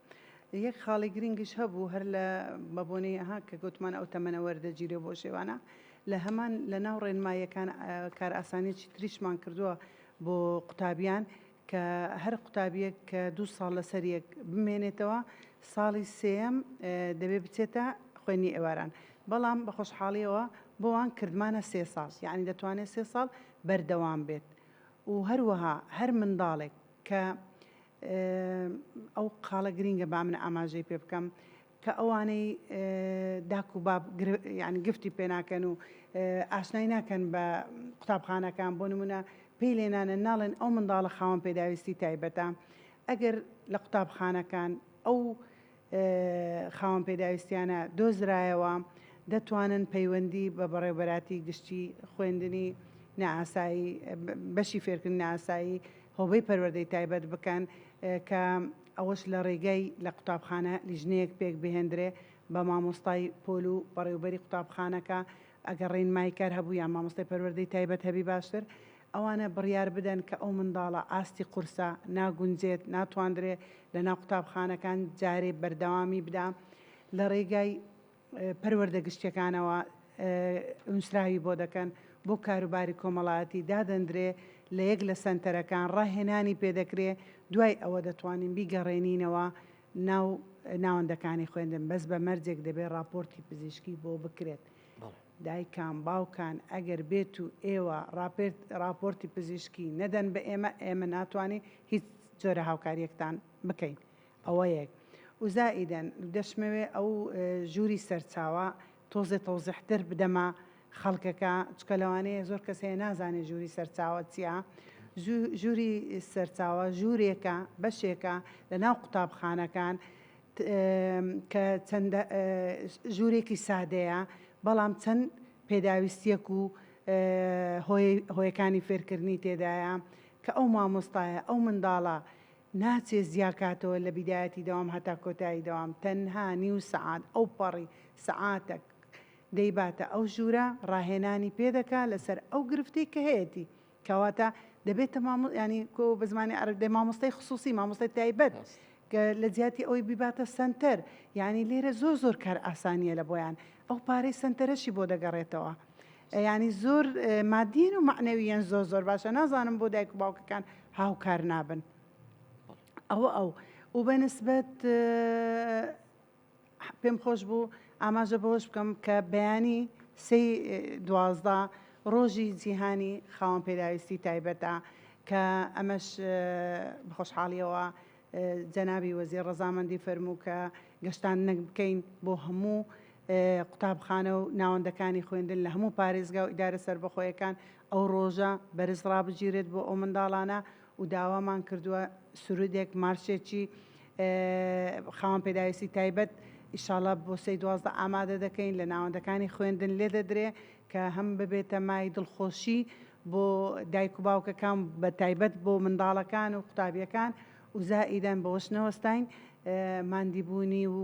یەک خاڵی گرنگیش هەبوو هەر لە بە بۆنەی ها کە گوتمان ئەو تەمەنە وەردەگیرێ بۆ شێوانە لە هەمان لە ناو ڕێنماییەکان کارئاسانیەکی تریشمان کردووە بۆ قوتابیان کە هەر قوتابیەک کە دوو ساڵ لەسەر یەک بمێنێتەوە ساڵی سێیەم دەبێ بچێتە خوێندنی ئێواران بەڵام بە خۆشحاڵیەوە بۆوان کردمانە سێ ساڵ یانی دەتوانێت سێ ساڵ بەردەوام بێت و هەروەها هەر منداڵێک کە ئەو خاڵە گرینگە با من ئاماژەی پێ بکەم کە ئەوانەی داک و باب یعنی گفتی پێ ناکەن و ئاشنای ناکەن بە قوتابخانەکان بۆ نمونە پێی لێنانە ناڵێن ئەو منداڵە خاوەن پێداویستی تایبەتە ئەگەر لە قوتابخانەکان ئەو خاوەن پێداویستیانە دۆزرایەوە، دەتوانن پەیوەندی بە بەڕێوەبەراتی گشتی خوێندنی نائاسایی، بەشی فێرکردنی نائاسایی، هۆبەی پەروەردەی تایبەت بکەن کە ئەوەش لە ڕێگای لە قوتابخانە لیژنەیەک پێک بهێندرێ بە مامۆستای پۆل و بەڕێوبەری قوتابخانەکە ئەگەر ڕێنماییکار هەبوو یان مامۆستای پەروەردەی تایبەت هەبی باشتر ئەوانە بڕیار بدەن کە ئەو منداڵە ئاستی قورسە، ناگونجێت، ناتواندرێ لەناو قوتابخانەکان جارێ بەردەوامی بدا، لە ڕێگای پەروەردە گشتیەکانەوە نووسراوی بۆ دەکەن، بۆ کاروباری کۆمەڵایەتی دادەندرێ، لە یەک لە سەنتەرەکان ڕاهێنانی پێ دەکرێ، دوای ئەوە دەتوانین بیگەڕێنینەوە ناو ناوەندەکانی خوێندن، بەس بە مەرجێک دەبێ ڕاپۆرتی پزیشکی بۆ بکرێت. دایکان باوکان ئەگەر بێتو ئێوە ڕاپۆرتی پزیشکی نەدەن بە ئێمە ئێمە ناتوانین هیچ جۆرە هاوکاریەکتان بکەین ئەوە یەک و زائیدەن دەشمەوێ ئەو ژووری سەرچاوە تۆزێ تەوزیحتر بدەمە خەڵکەکە چکە لەوانەیە زۆر کەس هەیە نازانێ ژووری سەرچاوە چییە ژووری سەرچاوە ژوورێکە بەشێکە لە ناو قوتابخانەکان کە چەند ژوورێکی سادەیە، بەڵام چەند پێداویستییەک و هۆیەکانی فێرکردنی تێدایە کە ئەو مامۆستایە ئەو منداڵە ناچێ زیاکاتەوە لە بیدایەتی دەوام هەتا کۆتایی دەوام تەنها نیو سەعات ئەوپەڕی سەعاتەک دەیباتە ئەو ژوورە ڕاهێنانی پێدەکا لەسەر ئەو گرفتەی کە هەیەتی کەواتە دەبێتە مامۆ ینی کۆ بە زمانی عەرەب دەی مامۆستای خصوصی مامۆستای تایبەت کە لە جیاتی ئەوەی بیباتە سەنتەر یعنی لێرە زۆر زۆر کار ئاسانیە لە بۆیان ئەو پارەی سەنتەرەشی بۆ دەگەڕێتەوە ینی زۆر مادین و معنەویەن زۆر زۆر باشە نازانم بۆ دایک و باوکەکان هاوکار نابن ئەوە ئەو و بە نسبەت پێم خۆش بوو ئاماژە بەوەش بکەم کە بەیانی سێی 12 ڕۆژی جیهانی خاوەن پێداویستی تایبەتە کە ئەمەش بە خۆشحاڵیەوە جەنابی وەزیر ڕەزامەندی فەرموو کە گەشتاندنەک بکەین بۆ هەموو قوتابخانە و ناوەندەکانی خوێندن لە هەموو پارێزگا و ئیدارە سەربەخۆیەکان ئەو ڕۆژە بەرز ڕابگیرێت بۆ ئەو منداڵانە و داوامان کردووە سرودێک مارشێکی خاوەن پێداویستی تایبەت ئیشاڵا بۆ سەی 12 ئامادە دەکەین لە ناوەندەکانی خوێندن لێ دەدرێ کە هەم ببێتە مای دڵخۆشی بۆ دایک و باوکەکان بە تایبەت بۆ منداڵەکان و قوتابیەکان و زائیدەن بەوەش نەوەستاین ماندیبوونی و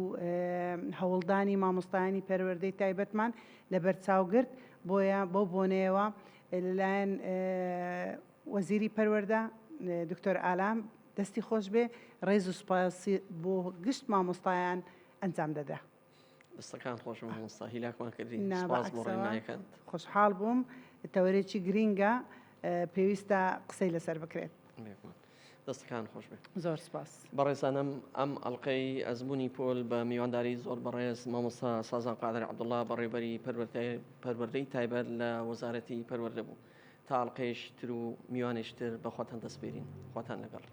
هەوڵدانی مامۆستایانی پەروەردەی تایبەتمان لەبەرچاو گرت بۆیە بەو بۆنەیەوە لەلایەن وەزیری پەروەردە دکتۆر ئالام دەستی خۆش بێ ڕێز و سوپاسی بۆ گشت مامۆستایان ئەنجام دەدرا. دەستەکان خۆش مامۆستا هیلاکمان کردی نا سپاس بۆ بەعکسەوە ڕێنماییەکانت. خۆشحاڵ بووم تەوەرێکی گرینگە پێویستە قسەی لەسەر بکرێت. بێگومان دەستەکان خۆش بێ. زۆر سپاس. بەڕێزانم ئەم ئەڵقەی ئەزموونی پۆل بە میوانداری زۆر بەڕێز مامۆستا سازان قادر عەبدوڵا بەڕێوبەری پەروەردەی تایبەت لە وەزارەتی پەروەردە بوو. تا ئەڵقەیەکی تر و میوانێکی تر بە خۆتان دەسپێرین. خواتان لەگەڵ.